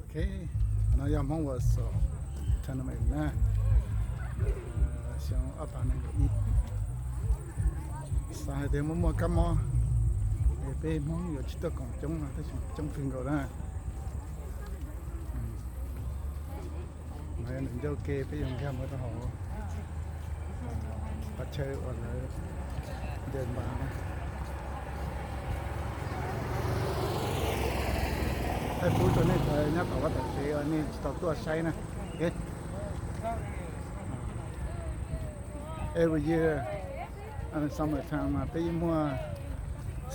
Ok, no yog Hmoob Wausau Tournament na, xyoo ob phav nees nkaum ib. Xav hais tias muaj muaj kab mob es peb Hmoob yuav tsis tuaj koom coob no tab sis coob kawg nkaus na. No yog nws ncauj ke peb yuav nkag mus rau hauv qhov chaw uas lawv ntes npas na. Thaij pub rau nej cov nyob tom vaj tom tsev uas nej tsis tau tuaj saib na. Every year summer time mas peb yeej muaj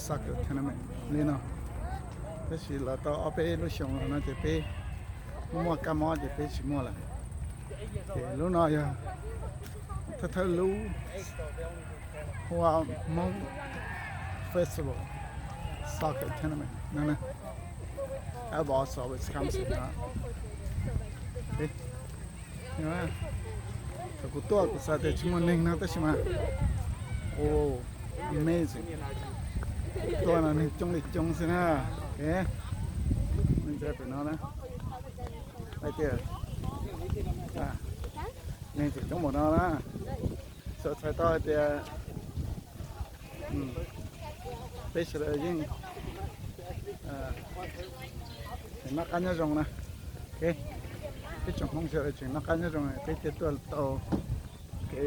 soccer tournament li no, tab sis los tau ob peb lub xyoo no ces peb muaj kab mob ces peb tsis muaj lawm. Ces lub no yog thawj thawj lub Hua Hmoob Festival Soccer Tournament no, Wausau, Wisconsin no. Thaum kuv tuaj kuv xav tias tsis muaj neeg no tab sis mas, oh, amazing, tuaj no neeg coob li coob xwb na. Ok, neeg txog pem no na, hais tias neeg tseem coob npaum no na. Xav txhais tau hais tias peb sawv daws yeej tseem noj qab nyob zoo na. Ok, peb tsoom Hmoob sawv daws tseem noj qab nyob zoo peb thiaj tuaj tau kev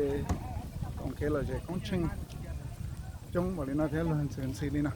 koom kev lom zem koob tsheej coob npaum li no thiab luag ntxhi ntxhi li no.